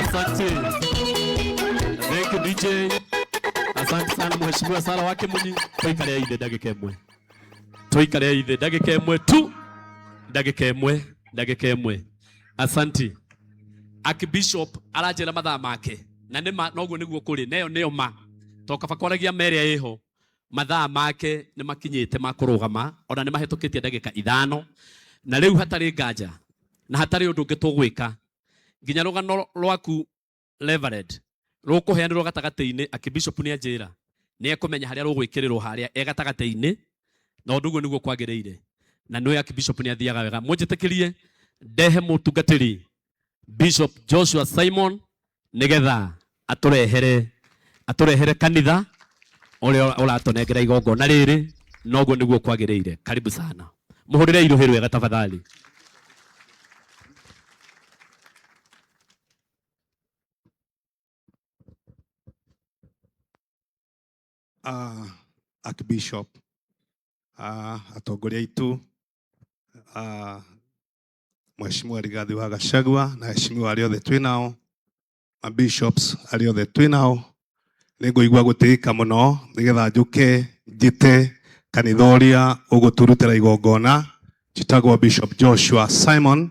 Asante. Thank you DJ. Asante sana mheshimiwa Sara wa Kimuni. Tuikare ithe ndagika ĩmwe. Tuikare ithe ndagika ĩmwe tu. Ndagika ĩmwe, ndagika ĩmwe. Asante. Archbishop aranjĩra mathaa make na nĩ ma noguo nĩguo kũrĩ neyo nĩyo ma to kaba kwaragia ma ĩrĩa ĩho mathaa make nĩ makinyĩte ma kũrũgama ona nĩ mahĩtũkĩtie ndagĩka 5 na rĩu hatarĩ nganja na hatarĩ ũndũ ũngĩ tũgwĩka nginya rũgano rwaku Reverend rũkũheanĩrwo gatagatĩ-inĩ. Archbishop nĩ anjĩra nĩ ekũmenya harĩa rũgwĩkĩrĩrwo harĩa e gatagatĩ-inĩ na ũndũ ũguo nĩguo kwagĩrĩire na nĩwe Archbishop nĩ athiaga wega. Mũnjĩtĩkĩrie ndehe mũtungatĩri Bishop Joshua Simon nigetha atũrehere kanitha ũrĩa ũratũnengera igongona rĩrĩ noguo nĩguo kwagĩrĩire. Karibu sana, mũhũrĩre iruhĩ rwega tafadhali. Archbishop, atongoria aitũ, Mheshimiwa Rigathi wa Gachagua na aheshimiwa arĩa othe twĩ nao, ma bishops arĩa othe twĩ nao, nĩ ngũigua gũtĩĩka mũno nĩgetha njũke njĩte kanitha ũrĩa ũgũtũrutĩra igongona. Njĩtagwo Bishop Joshua Simon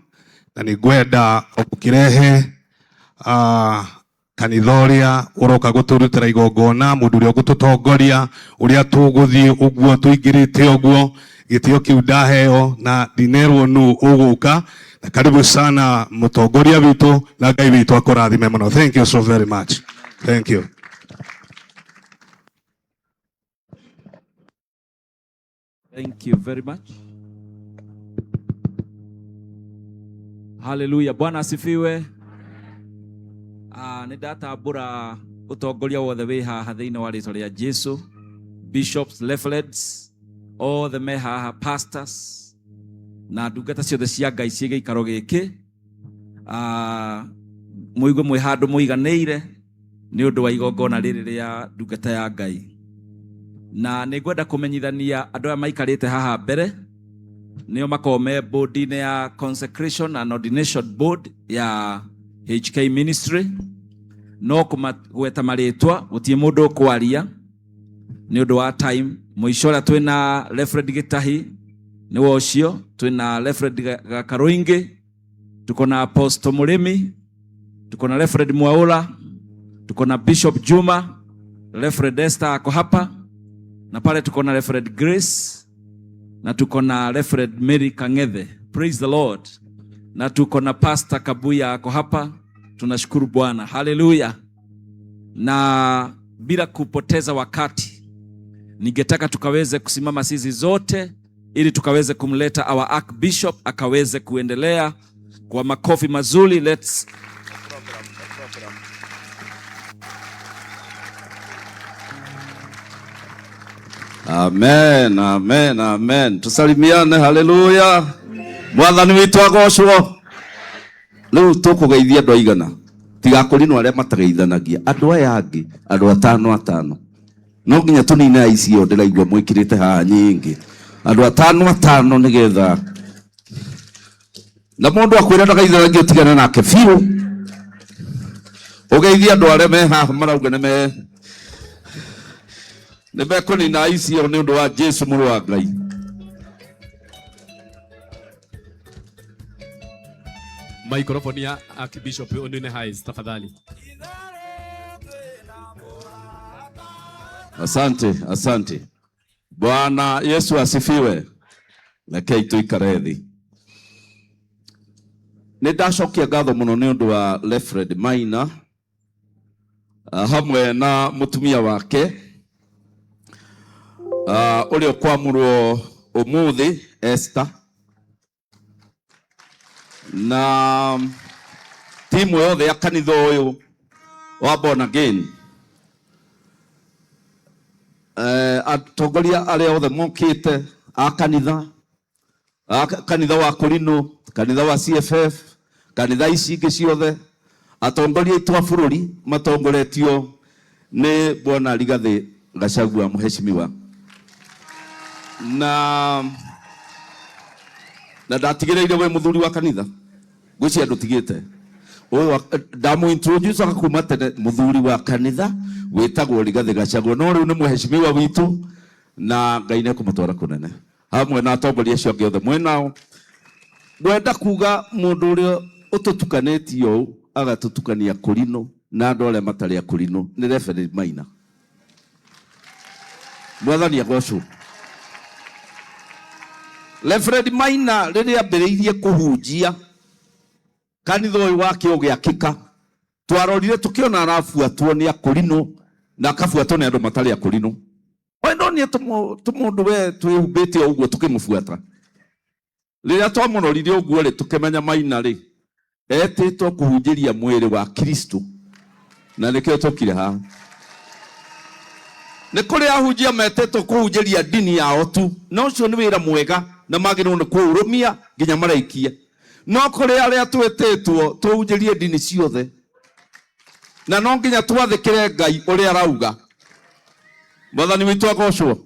na nĩ ngwenda ũkĩrehe kanitha ũrĩa ũroka gũtũrutĩra igongona, mũndũ ũrĩa ũgũtũtongoria ũrĩa tũgũthiĩ ũguo tũingĩrĩte ũguo gĩtĩo kĩu ndaheo na ndinerwo nũ ũgũka. Na karibu sana mũtongoria witũ na Ngai witũ akũrathime mũno. Thank you so very much. Thank you. Thank you very much. Hallelujah. Bwana asifiwe. Nĩ ndatambũra ũtongoria wothe wĩ haha thĩinĩ wa rĩtwa rĩa Jesu, bishops, reverends othe me haha, pastors na ndungata ciothe cia Ngai ciĩ gĩikaro gĩkĩ. Mũigue mwĩ handũ mũiganĩire nĩ ũndũ wa igongona rĩrĩ rĩa ndungata ya Ngai. Na nĩ ngwenda kũmenyithania andũ aya maikarĩte haha mbere nĩo makoragwo me board-inĩ ya Consecration and Ordination Board ya HK Ministry. No kũmagweta marĩtwa gũtirĩ mũndũ ũkwaria nĩ ũndũ wa time. Mũico ũrĩa twĩna Reverend Gĩtahi nĩwe ũcio, twĩna Reverend Gakarũingĩ, tuko na Apostle Mũrĩmi, tuko na Reverend Mwaura, tuko na Bishop Juma, Reverend Esther ako hapa, na pale tuko na Reverend Grace na tuko na Reverend Mary Kang'ethe. Praise the Lord. Na tuko na Pastor Kabuya ako hapa. Tunashukuru Bwana. Hallelujah. Na bila kupoteza wakati, ningetaka tukaweze kusimama sisi zote ili tukaweze kumleta our Archbishop akaweze kuendelea Kwa makofi mazuri, let's Amen, amen, amen. Tusalimiane, haleluya. Mwathani witũ agocwo. Rĩu tũkũgeithia andũ aigana. Tiga kũrinwo arĩa matageithanagia. Andũ aya angĩ, andũ atano atano. No nginya tũnine aici ĩyo ndĩraigua mwĩkĩrĩte haha nyingĩ. Andũ atano atano nĩgetha na mũndũ akwĩra ndagaithanagia ũtigane nake biũ. Ũgeithie andũ arĩa me haha marauga nĩ me nĩ mekũnina aici ĩyo nĩ ũndũ wa Jesu mũrũ wa Ngai. Microphone ya Archbishop Onine Hayes tafadhali. Asante, asante. Bwana Yesu asifiwe. Rekei tuikare thi. Nĩ ndacokia ngatho mũno nĩ ũndũ wa Lefred Maina hamwe na mũtumia wake ũrĩa ũkwamũrwo ũmũthĩ Esther na timu yothe ya kanitha ũyũ wa Born Again. Atongoria arĩa othe mokĩte a kanitha kanitha wa Korino, kanitha wa CFF, kanitha ici ingĩ ciothe, atongoria aitũ a bũrũri matongoretio nĩ Bwana Rigathĩ Gachagua mheshimiwa. Na ndatigĩrĩire we mũthuri wa kanitha ngwĩciria ndũtigĩte ũyũ ndamũ introduce kuma tene mũthuri wa kanitha wĩtagwo Rigathĩ Gachagua no rĩu nĩ mheshimiwa witũ na Ngai nĩ ekũmũtwara kũnene hamwe na atongoria acio angĩ othe mwĩnao. Ngwenda kuga mũndũ ũrĩa ũtũtukanĩtie ũũ agatũtukania kũrinũ na andũ arĩa matarĩ a kũrinũ nĩ Reverend Maina. Mwathani agocwo. Reverend Maina rĩrĩa ambĩrĩirie kũhunjia kanitha ũyũ wake ũgĩakĩka twarorire tũkĩona arabuatwo nĩ akũrinũ na akabuatwo nĩ andũ matarĩ akũrinũ. We ndonire tũmũndũ we twĩhumbĩte o ũguo tũkĩmũbuata. Rĩrĩa twamũrorire ũguo rĩ tũkĩmenya Maina rĩ etĩtwo kũhunjĩria mwĩrĩ wa Kristo na nĩkĩo tũkire haha. Nĩ kũrĩ ahunjia metĩtwo kũhunjĩria ndini yao tu na ũcio nĩ wĩra mwega na magĩrĩirwo nĩ kũũrũmia nginya maraikie. No kũrĩ arĩa twĩtĩtwo tũhunjĩrie ndini ciothe na no nginya twathĩkĩre Ngai ũrĩa arauga. Mwathani witũ agocwo.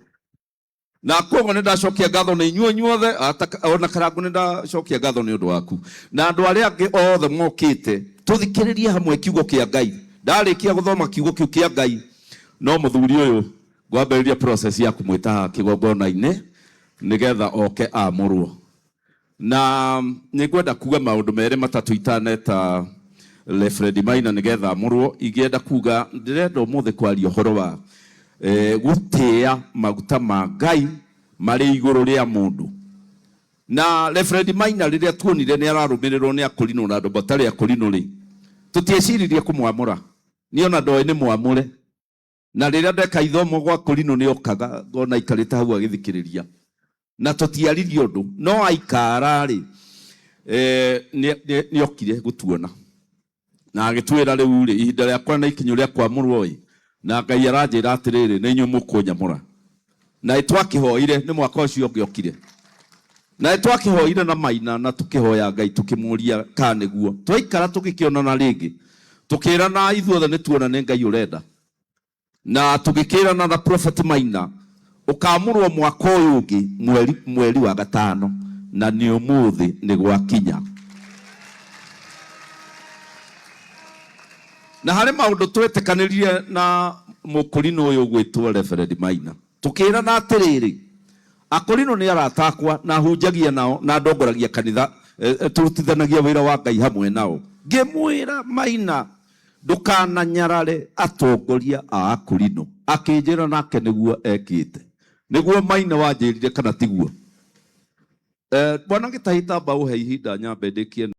Na koguo nĩ ndacokia ngatho nĩ inyuĩ inyuothe ona Karangu nĩ ndacokia ngatho nĩ ũndũ waku na andũ arĩa angĩ othe mokĩte tũthikĩrĩrie hamwe kiugo kĩa Ngai. Ndarĩkia gũthoma kiugo kĩu kĩa Ngai no mũthuri ũyũ ngwambĩrĩria process ya kũmwĩta haha kĩgongona-inĩ nĩgetha oke amũrwo. Na nĩ ngwenda kuga maũndũ merĩ matatũ itaneta Reverend Maina nĩgetha amũrwo. Ingĩenda kuga ndĩrenda ũmũthĩ kwaria ũhoro wa gũtĩĩa maguta ma Ngai marĩ igũrũ rĩa mũndũ. Na Reverend Maina rĩrĩa tuonire nĩ ararũmĩrĩrwo nĩ akũrinũ na andũ matarĩ akũrinũ rĩ, tũtieciririe kũmwamũra. Niĩ ona ndoĩ nĩ mwamũre. Na rĩrĩa ndeka ithomo gwa kũrinũ nĩ okaga ngona aikarĩte hau agĩthikĩrĩria. Na tũtiaririe ũndũ no aikara rĩ nĩ okire gũtuona na agĩtwĩra rĩu rĩ ihinda rĩakwa na ikinyo rĩa kwamũrwo ĩ na Ngai aranjĩra atĩrĩrĩ nĩ inyuĩ mũkũnyamũra. Na twakĩhoire nĩ mwaka ũcio ũngĩ okire. Na twakĩhoire na Maina na tũkĩhoya Ngai tũkĩmũria kana nĩguo. Twaikara tũgĩkĩonana rĩngĩ tũkĩrana ithuothe nĩ tuona nĩ Ngai ũrenda. Na tũgĩkĩrana na Prophet Maina ũkamũrwo mwaka ũyũ ũngĩ mweri wa gatano na nĩ ũmũthĩ nĩ gwakinya. Na harĩ maũndũ twetĩkanĩrire na mũkũrinũ ũyũ ũgwĩtwo Reverend Maina tũkĩrana atĩrĩrĩ akũrinũ nĩ arata akwa na hunjagia nao na ndongoragia kanitha tũrutithanagia wĩra wa Ngai hamwe nao. Ngĩmwĩra Maina ndũkananyarare atongoria a akũrinũ. Akĩnjĩra nake nĩguo ekĩte. Nĩguo Maina wanjĩrire kana tiguo. Bwana Gĩtahĩ tamba ũhe ihinda nyambe ndĩkie.